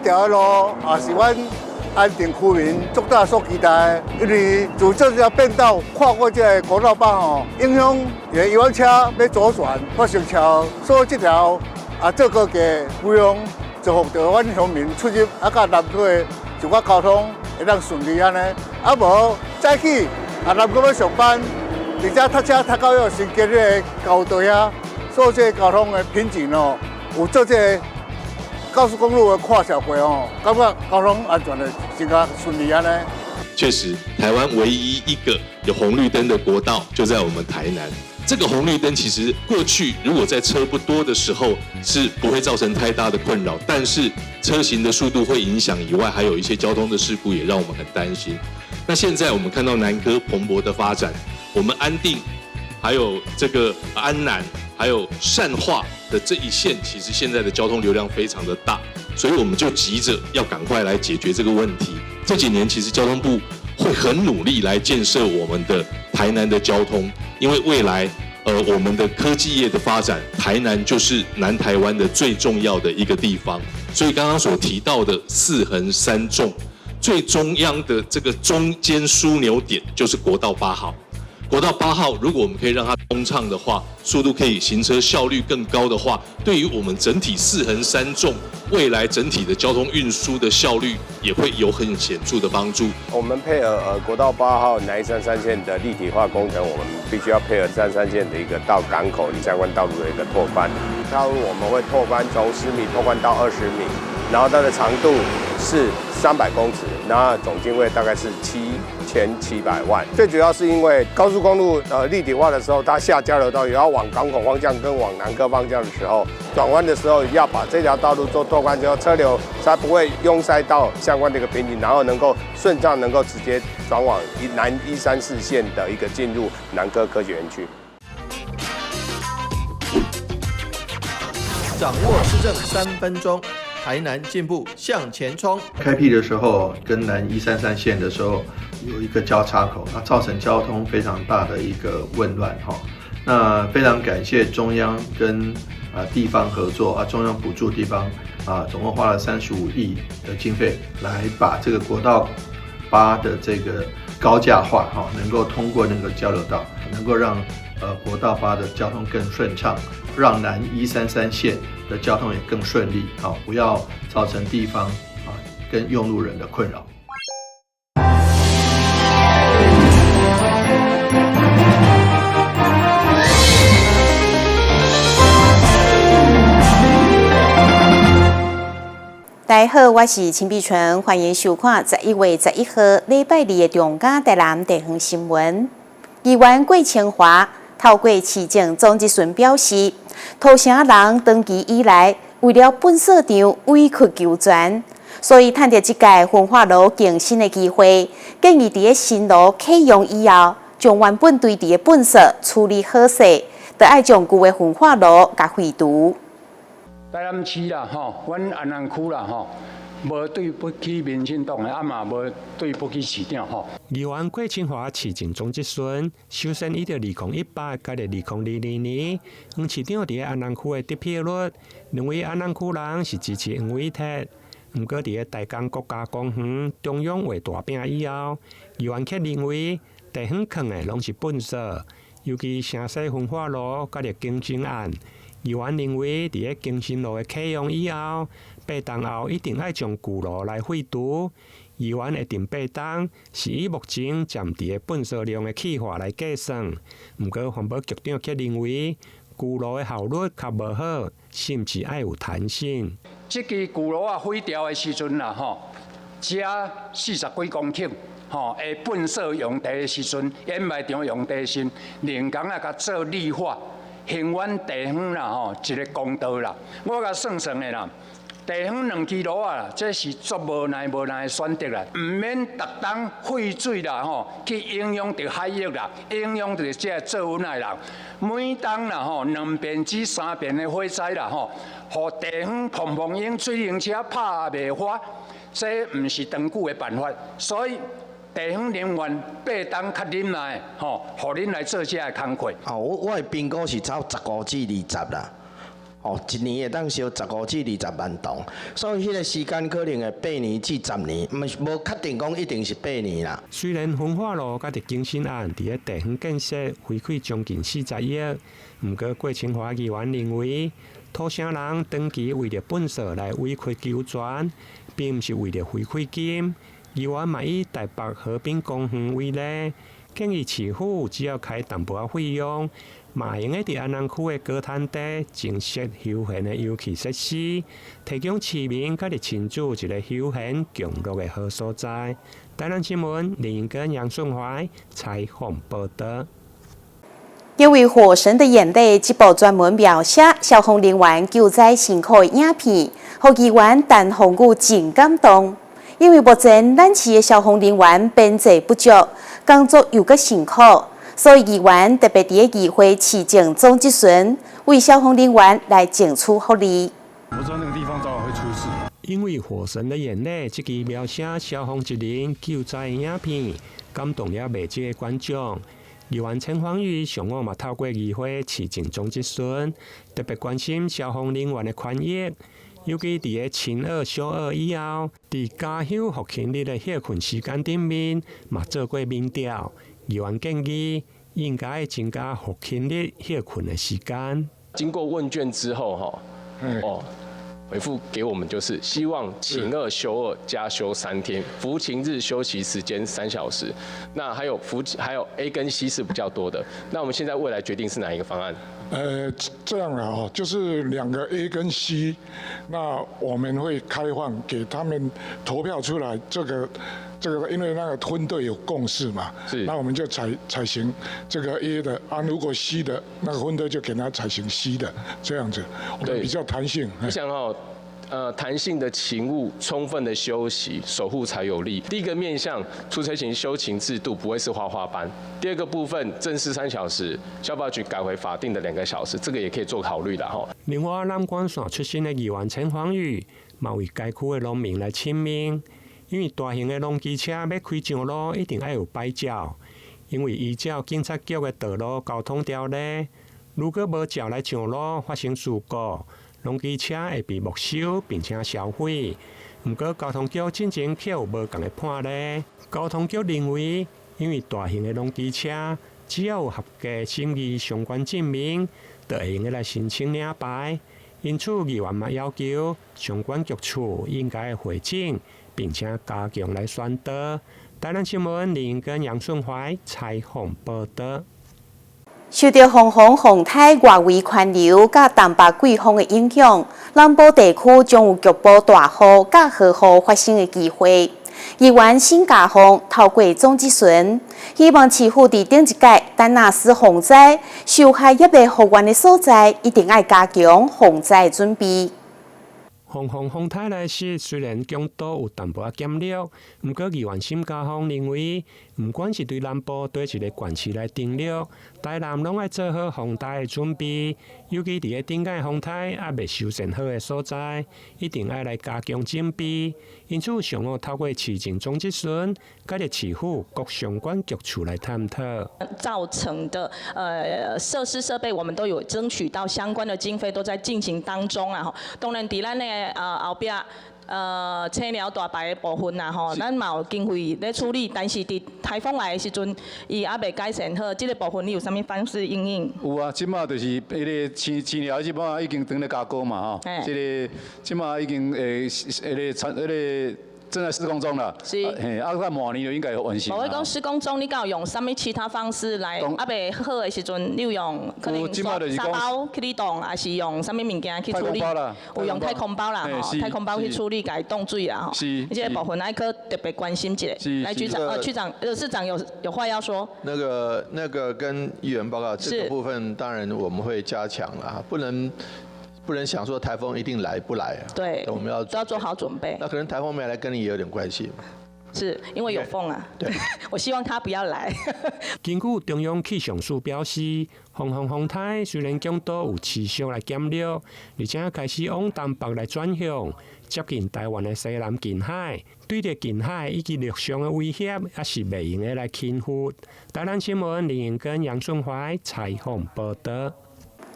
條路也是阮安定區民足早所期待的，因為自這條變道跨過這個國道八號，影響遊覽車欲左轉發生車禍，所以這條啊做高架費用造福著阮鄉民出入啊，佮南科的一寡交通會當順利按呢。啊無早起啊南科欲上班，直接塞車塞到彼個新街彼个交道遐，所以這個交通的瓶頸哦，有做這個高速公路的跨橋過哦，感覺交通安全的真較順利按呢。確實，台灣唯一一個有紅綠燈的國道就在我們台南。這個紅綠燈其實過去如果在車不多的時候是不會造成太大的困擾，但是車行的速度會影響以外，還有一些交通的事故也讓我們很擔心。那現在我們看到南科蓬勃的發展，我們安定，還有這個安南，還有善化的這一線，其實現在的交通流量非常的大，所以我們就急着要趕快來解決這個問題。這幾年其實交通部會很努力來建設我們的台南的交通，因為未來，我們的科技業的發展，台南就是南台灣的最重要的一個地方。所以剛剛所提到的四橫三縱，最中央的這個中間樞紐點就是國道八號。國道八號，如果我們可以讓它通暢的話，速度可以行車效率更高的話，對於我們整體四橫三縱未來整體的交通運輸的效率也會有很顯著的幫助。我們配合國道八號南一三三線的立體化工程，我們必須要配合三三線的一個到港口相關道路的一個拓寬。道路我們會拓寬從10米拓寬到20米，然後它的長度是300公尺，然後總經費大概是7700萬。最主要是因為高速公路立體化的時候，它下交流道也要往港口方向跟往南科方向的時候，轉彎的時候要把這條道路做拓寬之後，車流才不會擁塞到相關的一個瓶頸，然後能夠順暢能夠直接轉往南134線的一個進入南科科學園區。掌握市政3分鐘，台南進步向前衝。開闢的時候，跟南一三三線的時候有一個交叉口，那造成交通非常大的一個混亂哈。那非常感謝中央跟地方合作啊，中央補助地方啊，總共花了35億的經費來把這個國道八的這個高架化哈，能夠通過那個交流道，能夠讓國道八的交通更順暢，讓南一三三線的交通也更順利，好，不要造成地方啊跟用路人的困擾。大家好，我是陳碧純，歡迎收看11月11號禮拜二的中嘉台南地方新聞。議員郭清華透過市政總質詢表示，土城人長期以來為了糞埽場委曲求全，所以趁著這屆焚化爐更新的機會，建議佇咧新爐啟用以後，將原本堆佇的糞埽處理好勢，就愛將舊的焚化爐共廢除。台南市啦，吼，阮安南區啦，吼，無對不起民進黨的，啊嘛無對不起市長吼。議員郭清華市政總質詢，首先伊佇2018佮2022年，黃市長佇咧安南區的得票率，認為安南區人是支持黃偉哲。毋過佇咧大江國家公園中央畫大餅以後，議員卻認為地方囥的攏是糞埽，尤其城西焚化爐佮更新案。議員認為，佇咧更新爐的啟用以後，8冬後一定愛將舊爐來廢除。議員的定8冬是以目前暫佇的糞埽量的計劃來計算，毋過環保局長卻認為舊爐的效率較無好，甚至愛有彈性。這支舊爐仔毀掉的時陣啦，吼，遮40幾公頃，吼，的糞埽用地的時陣，掩埋場用地時，人工啊，共做綠化。還阮地方啦吼，一個公道啦。我共算算的啦，地方兩支爐仔，這是足無奈無奈的選擇啦，毋免逐冬廢水啦吼，去影響著海域啦，影響著這個做阮的人。每冬啦吼，兩遍至三遍的火災啦吼，予地方砰砰湧水龍車拍袂發，這毋是長久的辦法，所以地方人員8冬較忍耐，吼，予恁來做這个工課。哦，我的評估是差15至20啦，哦，一年會當燒15至20萬噸，所以彼個時間可能會8年至10年，毋是無確定講一定是八年啦。雖然焚化爐佮景新案佇咧地方建設回饋將近40億，毋過郭清華議員認為，土城人長期為著糞埽來委曲求全，並毋是為著回饋金。議員嘛以台北河濱公園為例，建議市府只要開淡薄仔費用，嘛會用得佇安南區的高灘地增設休閒的遊憩設施，提供市民佮親子一个休閒共樂的好所在。台南新聞林根楊順懷採訪報導。因為《火神的眼淚》這部專門描寫消防人員救災辛苦的影片，予議員陳鳳宇真感動。因為目前咱市的消防人員編制不足，工作又閣辛苦，所以議員特別佇議會市政總質詢，為消防人員來爭取福利。我知道那個地方早晚會出事。因為《火神的眼淚》這支描寫消防職人救災的影片，感動了袂少的觀眾。議員陳芳語上午嘛透過議會市政總質詢，特別關心消防人員的權益，尤其佇咧晴二休二以後，佇加休復勤日的歇睏時間頂面嘛做過民調。議員建議應該增加復勤日歇睏的時間。經過問卷之後，哈，哦，回復給我們就是希望晴二休二加休3天，服勤日休息時間3小時。那還有服還有 A 跟 C 是比較多的。那我們現在未來決定是哪一個方案？這樣啊，哦，就是兩個 A 跟 C，那我們會開放給他們投票出來，這個因為那個分隊有共識嘛，那我們就採行這個 A 的啊，如果 C 的那個分隊就給他採行 C 的，這樣子，我們比較彈性。我想哦，彈性的勤務，充分的休息，守護才有力。第一個面向出差勤休勤制度不會是花花班。第二個部分，正式3小時，消防局改回法定的2個小時，這個也可以做考慮的哈。另外，南管線出身的議員陳芳語，嘛為該區的農民來請命，因為大型的農機車欲開上路，一定愛有牌照，因為依照警察局的道路交通條例，如果無照來上路，發生事故，農機車會被沒收並且銷毀。毋過交通局進前卻有無仝的判例。交通局認為，因為大型的農機車只要有合格審議相關證明，就會用得來申請領牌。因此，議員嘛要求相關局處應該會診，並且加強來宣導。台南新聞林跟楊順懷採訪報導。受著鳳凰風颱外圍環流佮東北季風的影響，南部地區將有局部大雨佮豪雨發生的機會。議員沈嘉鳳透過總質詢，希望市府佇頂一屆丹娜絲洪災受害猶未復原的所在，一定愛加強防災準備。鳳凰風颱來襲，雖然強度有淡薄仔減弱，毋過議員沈嘉鳳認為，毋管是對南部佗一个縣市來登陸，台南攏愛做好防台的準備，尤其佇咧頂屆風颱猶未修繕好的所在，一定愛來加強準備。因此，上午透過市政總質詢，佮著市府各相關局處來探討。造成的設施設備，我們都有爭取到相關的經費，都在進行當中啊！吼，當然佇咱的後壁青寮大排的部分啊，吼，咱嘛有經費咧處理，但是佇颱風來的時陣，伊猶未改善好，這个部分你有啥物方式因應？有啊，這馬就是彼个青寮這馬已經當咧加固嘛，吼，這个這馬已經彼个產彼个正在施工中啦。是。嘿，啊，到明年就應該會完成。無我講施工中，你敢有用啥物其他方式來？猶未好的時陣，你有用可能沙包去擋，還是用啥物物件去處理？有用太空包啦，吼，太空包去處理，共伊擋水啦，吼。是。這个部分愛閣特別關心一下。來，局長，區長，市長有話要說。那個跟議員報告，這個部分當然我們會加強啦，不能想說颱風一定來不來啊？對，我們要都要做好準備。那可能颱風沒來，跟你也有點關係。是因為有風啊。對，我希望他不要來。根據中央氣象署表示，鳳凰風颱雖然強度有持續來減弱，而且開始往東北來轉向，接近台灣的西南近海，對著近海以及陸上的威脅，猶是袂用得來輕忽。台南新聞林永根、楊順懷採訪報導。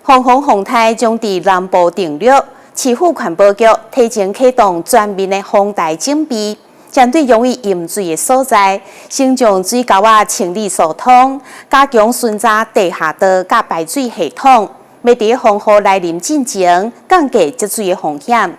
鳳凰風台將佇南部登陸，市府環保局提前啟動全面的防台準備，針對容易淹水的所在，先將水溝仔清理疏通，加強巡查地下道佮排水系統，欲佇風雨來臨進前降低積水的風險。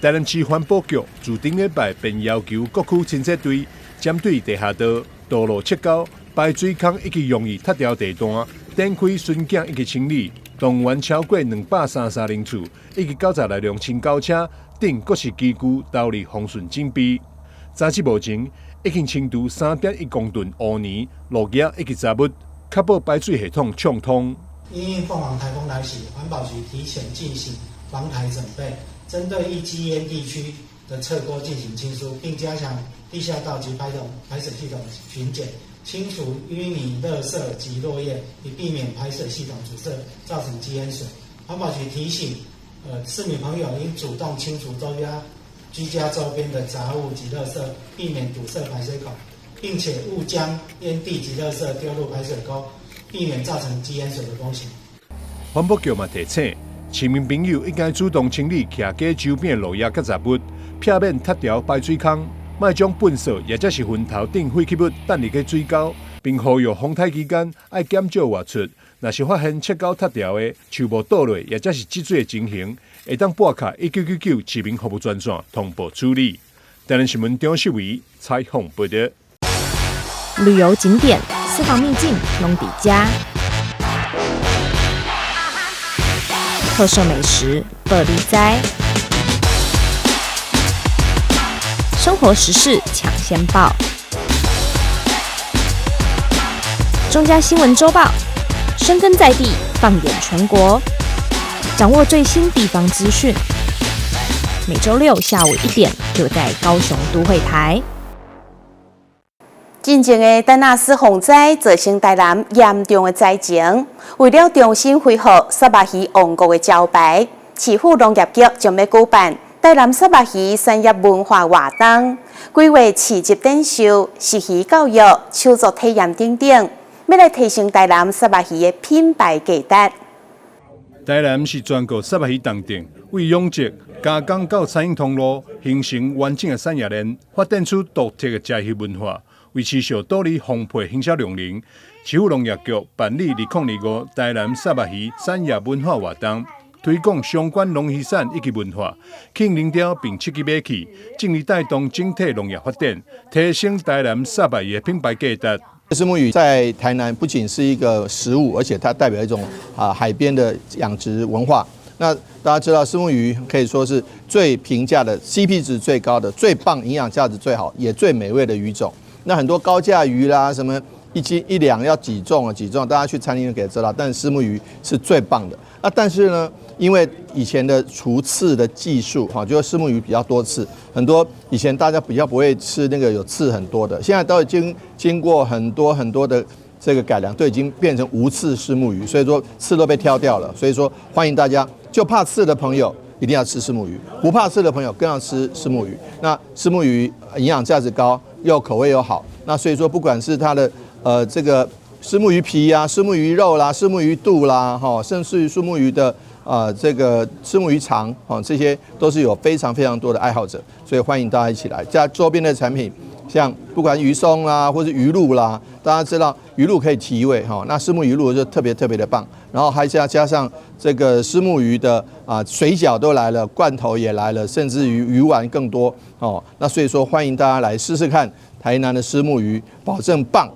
台南市環保局自頂禮拜便要求各區清潔隊針對地下道、道路切溝、排水孔以及容易塌掉地段，展開巡檢以及清理，動員超過233人次以及96輛清溝車等各式機具投入防汛準備。截至目前，已經清除3.1公噸污泥、落葉以及雜物，確保排水系統暢通。因應鳳凰颱風來襲，環保局提前進行防台準備，針對易積淹地區的側溝進行清疏，並加強地下道及排水系統巡檢，清除淤泥、垃圾及落葉，以避免排水系統阻塞，造成積淹水。環保局提醒，市民朋友應主動清除周邊居家周邊的雜物及垃圾，避免堵塞排水孔，並且勿將淹地及垃圾丟入排水溝，避免造成積淹水的風險。環保局嘛提醒市民朋友應該主動清理徛家周邊的落葉佮雜物，避免塌掉排水孔，莫將糞掃抑者是墳頭等廢棄物擲入去水溝，並呼籲風颱期間愛減少外出。若是發現切溝塌掉的樹木倒落，抑者是積水的情形，會當撥敲1999市民服務專線通報處理。台南新聞張秀偉採訪報導。旅遊景點、私房秘境攏佇遮，特色美食報你知，生活時事搶先報，中嘉新聞週報。深耕在地，放眼全國，掌握最新地方資訊。每週六下午1點，就在高雄都會台。進前的丹那斯洪災造成台南嚴重的災情，為了重新恢復虱目魚王國的招牌，市府農業局將欲舉辦台南虱目魚產業文化活動，規劃市集展售、食魚教育、手作體驗等等。欲來提升台南虱目魚的品牌價值。台南是全國虱目魚重鎮，為養殖、加工到餐飲通路形成完整的產業鏈，發展出獨特的食魚文化。為持續倒力豐沛行銷量能，市府農業局辦理2025台南虱目魚產業文化活動，推廣相關農漁產以及文化，吸引人潮並刺激買氣，進而帶動整體農業發展，提升台南虱目魚的品牌價值。虱目魚在台南不僅是一個食物，而且它代表一種海邊的養殖文化。那大家知道，虱目魚可以說是最平價的、CP 值最高的、最棒、營養價值最好、也最美味的魚種。那很多高價魚啦，什麼一斤一兩要幾重啊？幾重？大家去餐廳就可以知道。但是虱目魚是最棒的。那但是呢，因為以前的除刺的技術，哈，就是虱目魚比較多刺，很多以前大家比較不會吃那個有刺很多的，現在都已經經過很多很多的這個改良，都已經變成無刺虱目魚，所以說刺都被挑掉了。所以說歡迎大家，就怕刺的朋友一定要吃虱目魚，不怕刺的朋友更要吃虱目魚。那虱目魚營養價值高，又口味又好，那所以說不管是它的這個虱目魚皮啊、虱目魚肉啦、虱目魚肚啦，哈，甚至於虱目魚的這個虱目魚腸，哦，這些都是有非常非常多的愛好者，所以歡迎大家一起來。加周邊的產品，像不管魚鬆啦，或是魚露啦，大家知道魚露可以提味哈，那虱目魚露就特別特別的棒。然後還是要加上這個虱目魚的水餃都來了，罐頭也來了，甚至於魚丸更多哦。那所以說歡迎大家來試試看台南的虱目魚，保證棒。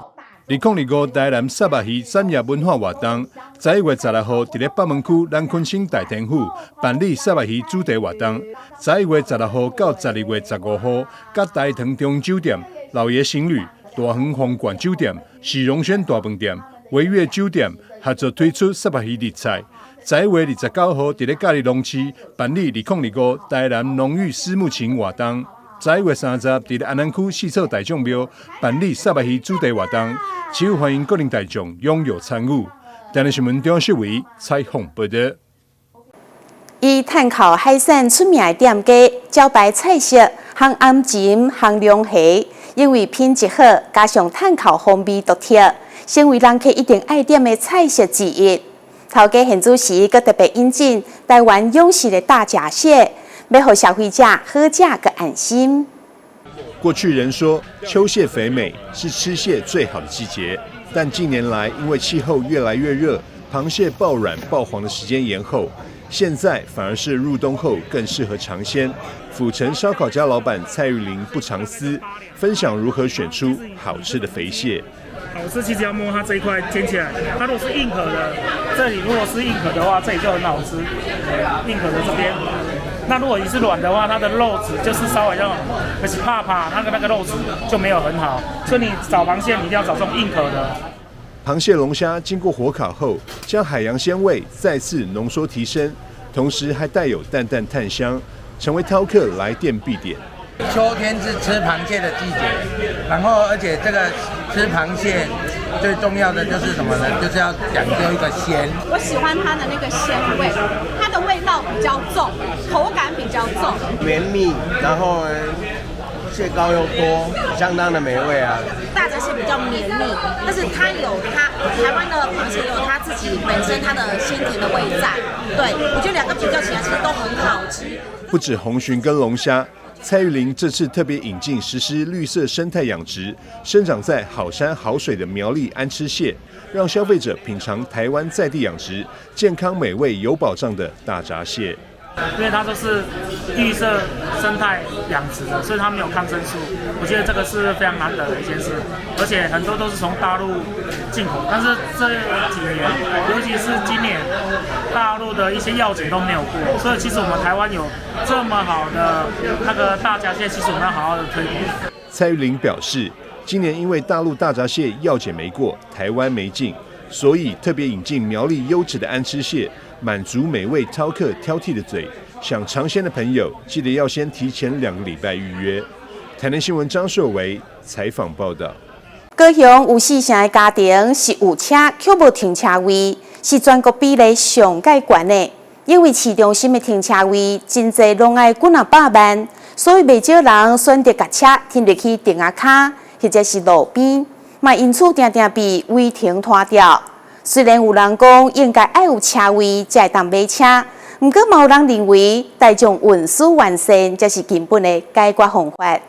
2025台南虱目魚產業文化活動，11月16號佇咧北門區南鯤鯓大田府辦理虱目魚主題活動。11月16號到12月15號，佮大唐中央酒店、老爺行旅、大園皇冠酒店、喜榮軒大飯店、維悅酒店合作推出虱目魚日菜。11月29號佇咧嘉義農市辦理2025台南濃郁虱目情活動。11月30佇咧安南區四所大眾廟辦理虱目魚主題活動，市府歡迎各人大眾踴躍參與。台南新聞張秀偉採訪報導。以炭烤海產出名的店家，招牌菜色烘鵪鶉、烘龍蝦，因為品質好，加上炭烤風味獨特，成為人客一定愛點的菜色之一。頭家現主時閣特別引進台灣養殖的大閘蟹，欲予消費者好食閣安心。過去人說秋蟹肥美是吃蟹最好的季節，但近年來因為氣候越來越熱，螃蟹爆軟爆黃的時間延後，現在反而是入冬後更適合嘗鮮。府城燒烤家老闆蔡玉玲不藏私，分享如何選出好吃的肥蟹。好吃其實要摸它這一塊煎起來，它如果是硬殼的，這裡如果是硬殼的話，這裡就很好吃。硬殼的這邊，那如果你是軟的話，它的肉質就是稍微要，可是怕怕那個肉質就沒有很好，所以你找螃蟹你一定要找這種硬殼的。螃蟹龍蝦經過火烤後，將海洋鮮味再次濃縮提升，同時還帶有淡淡炭香，成為饕客來店必點。秋天是吃螃蟹的季節，然後而且這個吃螃蟹最重要的就是什麼呢？就是要講究一個鮮。我喜歡它的那個鮮味，它的味道比較重，口感比較重，綿密，然後蟹膏又多，相當的美味啊。大閘蟹比較綿密，但是它有它台灣的螃蟹有它自己本身它的鮮甜的味在。對，我覺得兩個比較起來，其實都很好吃。不止紅鱘跟龍蝦。蔡玉玲這次特別引進實施綠色生態養殖，生長在好山好水的苗栗安吃蟹，讓消費者品嘗台灣在地養殖、健康美味有保障的大閘蟹。因為它都是綠色生態養殖的，所以它沒有抗生素。我覺得這個是非常難得的一件事，而且很多都是從大陸進口，但是這幾年，尤其是今年，大陸的一些藥檢都沒有過，所以其實我們台灣有這麼好的那個大閘蟹，其實我們要好好的推廣。蔡玉玲表示，今年因為大陸大閘蟹藥檢沒過，台灣沒進，所以特別引進苗栗優質的安吃蟹，滿足每位饕客挑剔的嘴。想嘗鮮的朋友，記得要先提前2個禮拜預約。台南新聞張碩維採訪報道。高雄有四成的家庭是有車卻無停車位，是全國比例上蓋懸的。因為市中心的停車位真濟攏愛幾若百萬，所以袂少人選擇共車停入去亭仔跤，或者是路邊，嘛因此定定被違停拖吊。雖然有人講應該愛有車位才會當買車，毋過嘛有人認為大眾運輸完善才是根本的解決方法。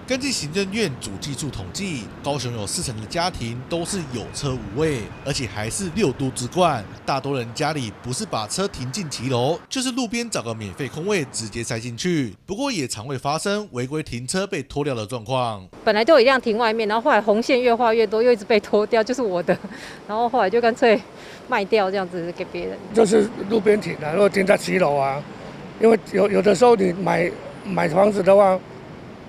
根據行政院主計處統計，高雄有4成的家庭都是有車無位，而且還是六都之冠。大多人家裡不是把車停進騎樓，就是路邊找個免費空位直接塞進去。不過也常會發生違規停車被拖掉的狀況。本來就有一輛停外面，然後後來紅線越畫越多，又一直被拖掉，就是我的。然後後來就乾脆賣掉，這樣子給別人。就是路邊停啊，如果停在騎樓啊，因為有的時候你買房子的話，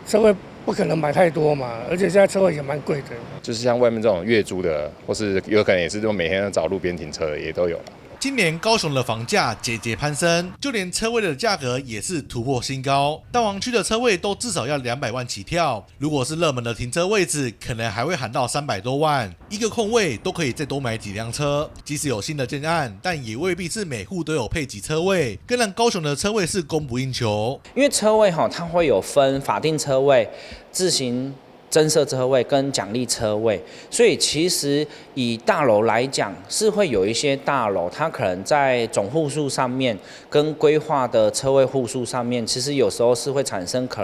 車位不可能買太多嘛，而且現在車位也蠻貴的。就是像外面這種月租的，或是有可能也是這種每天找路邊停車的也都有。今年高雄的房價節節攀升，就連車位的價格也是突破新高。蛋黃區的車位都至少要200萬起跳，如果是熱門的停車位置，可能還會喊到300多萬。一個空位都可以再多買幾輛車。即使有新的建案，但也未必是每戶都有配給車位，更讓高雄的車位是供不應求。因為車位哈，它會有分法定車位、自行增設車位跟獎勵車位，所以其實以大樓來講，是會有一些大樓，它可能在總戶數上面跟規劃的車位戶數上面，其實有時候是會產生可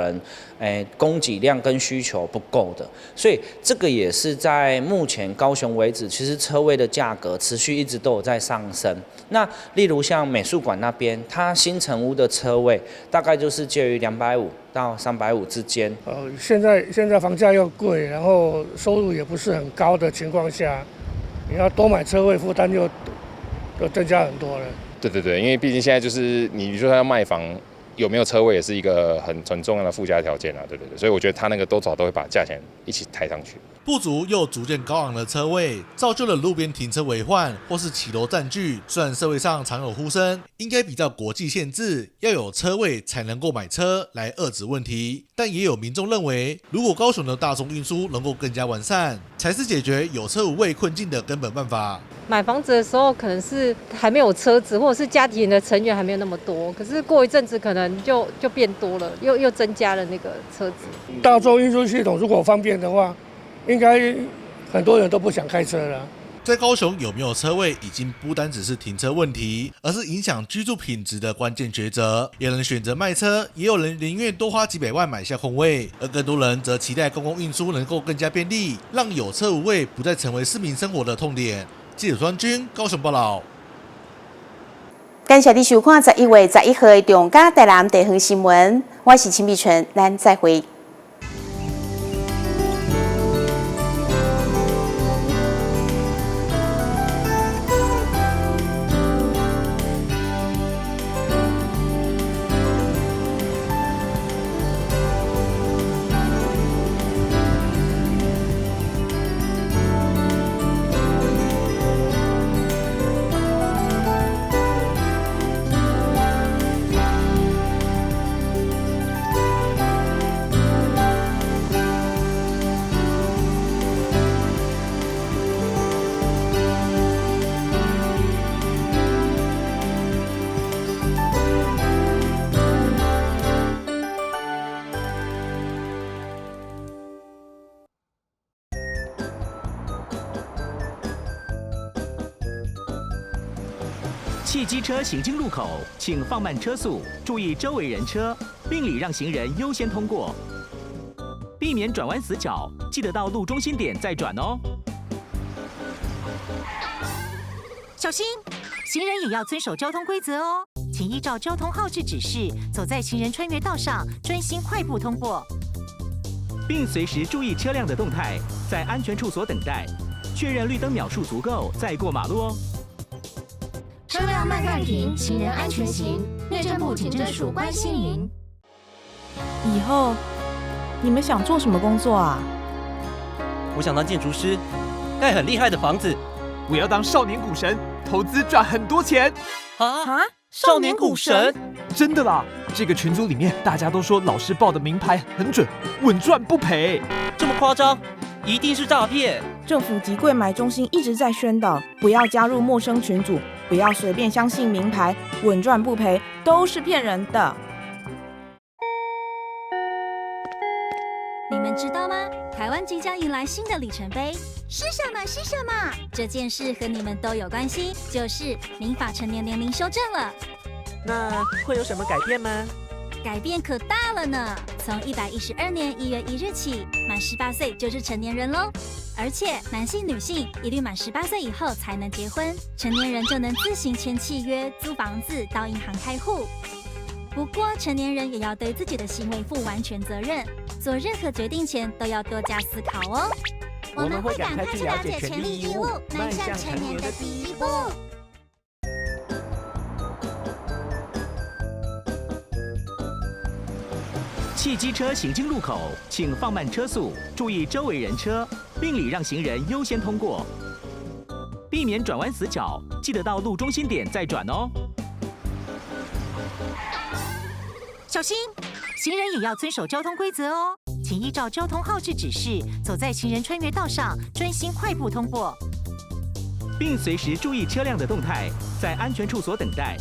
能，供給量跟需求不夠的，所以這個也是在目前高雄為止，其實車位的價格持續一直都有在上升。那例如像美術館那邊，它新成屋的車位大概就是介於250到350之間。現在房價又貴，然後收入也不是很高的情況下，你要多買車位，負擔又增加很多了。對對對，因為畢竟現在就是你就算要賣房，有沒有車位也是一個很重要的附加條件啊，對對對，所以我覺得他那個多少都會把價錢一起抬上去。不足又逐漸高昂的車位，造就了路邊停車為患或是騎樓佔據。雖然社會上常有呼聲，應該比照國際限制，要有車位才能夠買車來遏止問題，但也有民眾認為，如果高雄的大眾運輸能夠更加完善，才是解決有車無位困境的根本辦法。買房子的時候可能是還沒有車子，或者是家庭的成員還沒有那麼多，可是過一陣子可能就變多了，又增加了那個車子。大眾運輸系統如果方便的話，應該很多人都不想開車了。在高雄有没有车位，已经不单只是停车问题，而是影响居住品质的关键抉择。有人选择卖车，也有人宁愿多花几百万买下空位，而更多人则期待公共运输能够更加便利，让有车无位不再成为市民生活的痛点。记者庄君高雄报道。感谢你收看11月11号的中嘉台南地方新闻，我是陈美纯，咱再会。汽机车行经路口，请放慢车速，注意周围人车，并礼让行人优先通过，避免转弯死角，记得到路中心点再转哦。小心，行人也要遵守交通规则哦，请依照交通号志指示，走在行人穿越道上，专心快步通过，并随时注意车辆的动态，在安全处所等待，确认绿灯秒数足够再过马路哦。车辆慢慢停，行人安全行。内政部警政署关心您。以后你们想做什么工作啊？我想当建筑师，盖很厉害的房子。我要当少年股神，投资赚很多钱。啊！少年股神？真的啦！这个群组里面大家都说老师报的名牌很准，稳赚不赔。这么夸张？一定是诈骗！政府及柜买中心一直在宣导，不要加入陌生群组，不要随便相信名牌，稳赚不赔都是骗人的。你们知道吗？台湾即将迎来新的里程碑，是什么？是什么？这件事和你们都有关系，就是民法成年年龄修正了。那会有什么改变吗？改变可大了呢！从112年1月1日起，满18岁就是成年人喽。而且男性、女性一律满18岁以后才能结婚，成年人就能自行签契约、租房子、到银行开户。不过，成年人也要对自己的行为负完全责任，做任何决定前都要多加思考哦。我们会赶快去了解权利义务，迈向成年的第一步。汽机车行经路口，请放慢车速，注意周围人车，并礼让行人优先通过，避免转弯死角，记得到路中心点再转哦。小心，行人也要遵守交通规则哦，请依照交通号志指示，走在行人穿越道上，专心快步通过，并随时注意车辆的动态，在安全处所等待，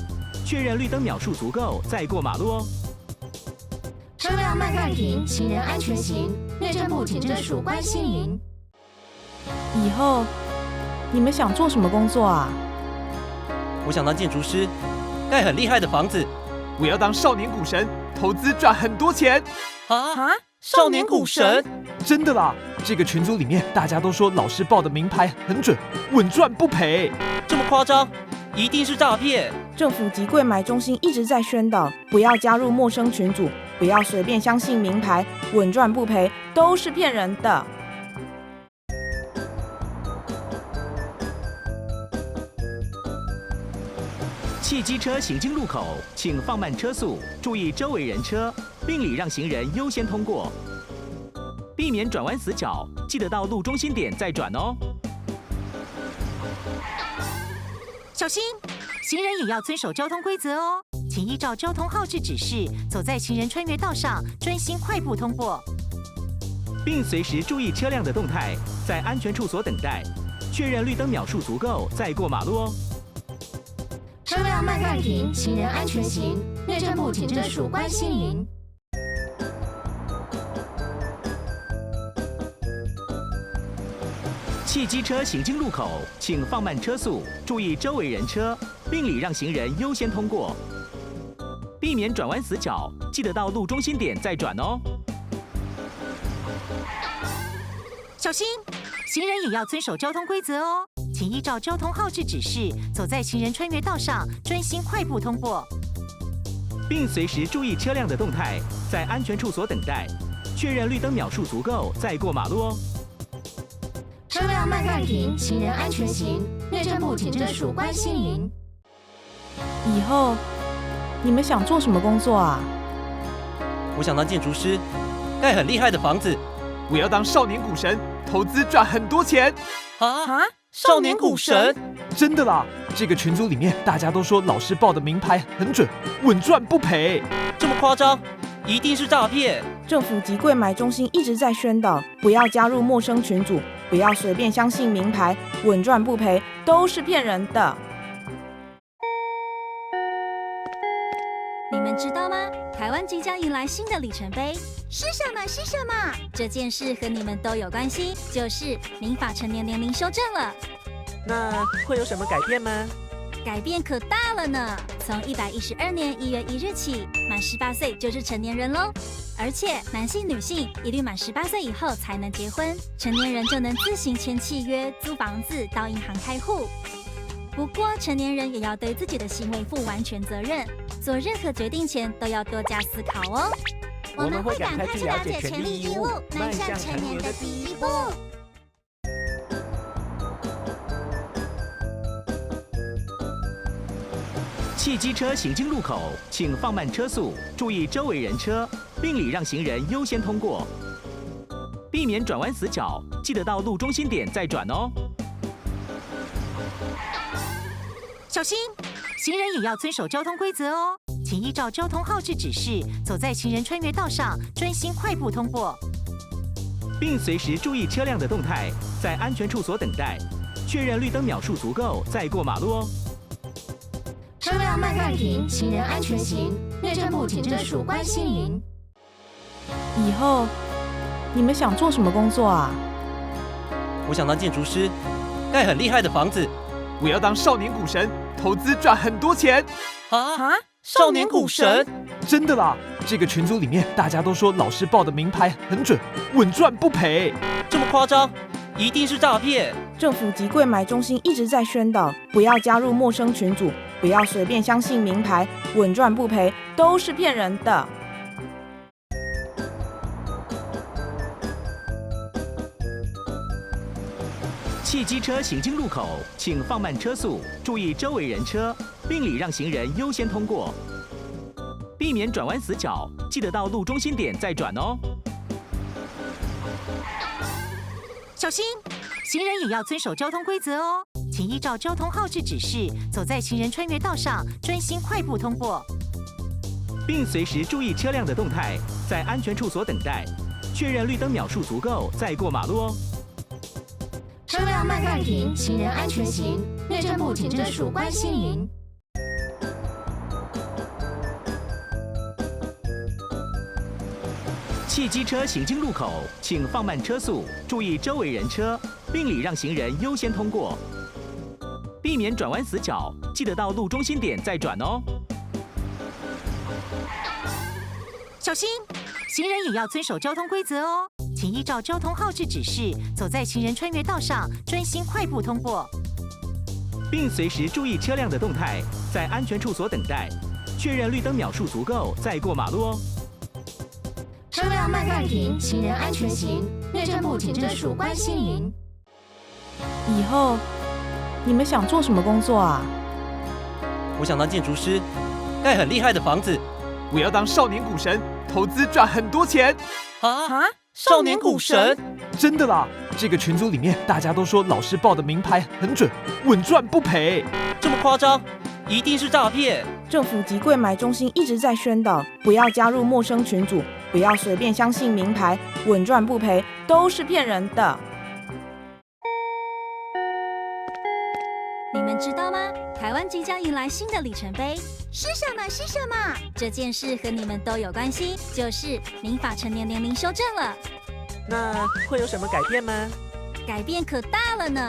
确认绿灯秒数足够再过马路哦。车辆慢慢停，行人安全行。内政部警政署关心您。以后你们想做什么工作啊？我想当建筑师，盖很厉害的房子。我要当少年股神，投资赚很多钱。啊！少年股神？真的啦！这个群组里面大家都说老师报的名牌很准，稳赚不赔。这么夸张？一定是诈骗！政府及柜买中心一直在宣导，不要加入陌生群组，不要随便相信名牌，稳赚不赔都是骗人的。汽机车行经路口，请放慢车速，注意周围人车，并礼让行人优先通过，避免转弯死角，记得到路中心点再转哦。小心，行人也要遵守交通规则哦，请依照交通号志指示，走在行人穿越道上，专心快步通过，并随时注意车辆的动态，在安全处所等待，确认绿灯秒数足够再过马路哦。车辆慢慢停，行人安全行。内政部警政署关心您。汽机车行经路口，请放慢车速，注意周围人车，并礼让行人优先通过，避免转弯死角，记得到路中心点再转哦。小心，行人也要遵守交通规则哦，请依照交通号志指示，走在行人穿越道上，专心快步通过，并随时注意车辆的动态，在安全处所等待，确认绿灯秒数足够再过马路哦。车辆慢慢停，行人安全行。内政部警政署关心您。以后你们想做什么工作啊？我想当建筑师，盖很厉害的房子。我要当少年股神，投资赚很多钱。啊！少年股神？真的啦！这个群组里面大家都说老师报的明牌很准，稳赚不赔。这么夸张？一定是诈骗！政府及柜买中心一直在宣导，不要加入陌生群组，不要随便相信明牌，稳赚不赔都是骗人的。你们知道吗？台湾即将迎来新的里程碑，是什么？是什么？这件事和你们都有关系，就是民法成年年龄修正了。那会有什么改变吗？改变可大了呢！从112年1月1日起，满18岁就是成年人喽。而且男性、女性一律满十八岁以后才能结婚，成年人就能自行签契约、租房子、到银行开户。不过，成年人也要对自己的行为负完全责任，做任何决定前都要多加思考哦。我们会赶快去了解权利义务，迈向成年的第一步。汽机车行经路口，请放慢车速，注意周围人车，并礼让行人优先通过，避免转弯死角，记得到路中心点再转哦。小心，行人也要遵守交通规则哦，请依照交通号志指示，走在行人穿越道上，专心快步通过，并随时注意车辆的动态，在安全处所等待，确认绿灯秒数足够再过马路哦。车辆慢慢停，行人安全行。内政部警政署关心您。以后你们想做什么工作啊？我想当建筑师，盖很厉害的房子。我要当少年股神，投资赚很多钱。啊！少年股神？真的啦！这个群组里面大家都说老师报的明牌很准，稳赚不赔。这么夸张？一定是诈骗！政府及柜买中心一直在宣导，不要加入陌生群组，不要随便相信明牌，稳赚不赔都是骗人的。汽机车行经路口，请放慢车速，注意周围人车，并礼让行人优先通过，避免转弯死角，记得到路中心点再转哦。小心，行人也要遵守交通规则哦，请依照交通号志指示，走在行人穿越道上，专心快步通过，并随时注意车辆的动态，在安全处所等待，确认绿灯秒数足够再过马路哦。车辆慢慢停，行人安全行。内政部警政署关心您。汽机车行经路口，请放慢车速，注意周围人车，并礼让行人优先通过，避免转弯死角，记得到路中心点再转哦。小心，行人也要遵守交通规则哦，请依照交通号志指示，走在行人穿越道上，专心快步通过，并随时注意车辆的动态，在安全处所等待，确认绿灯秒数足够再过马路哦。车辆慢慢停，行人安全行。内政部警政署关心您。以后你们想做什么工作啊？我想当建筑师，盖很厉害的房子。我要当少年股神，投资赚很多钱。啊！少年股神？真的啦！这个群组里面大家都说老师报的明牌很准，稳赚不赔。这么夸张？一定是诈骗！政府及柜买中心一直在宣导，不要加入陌生群组，不要随便相信明牌，稳赚不赔都是骗人的。你们知道吗？台湾即将迎来新的里程碑，是什么？是什么？这件事和你们都有关系，就是民法成年年龄修正了。那会有什么改变吗？改變可大了呢。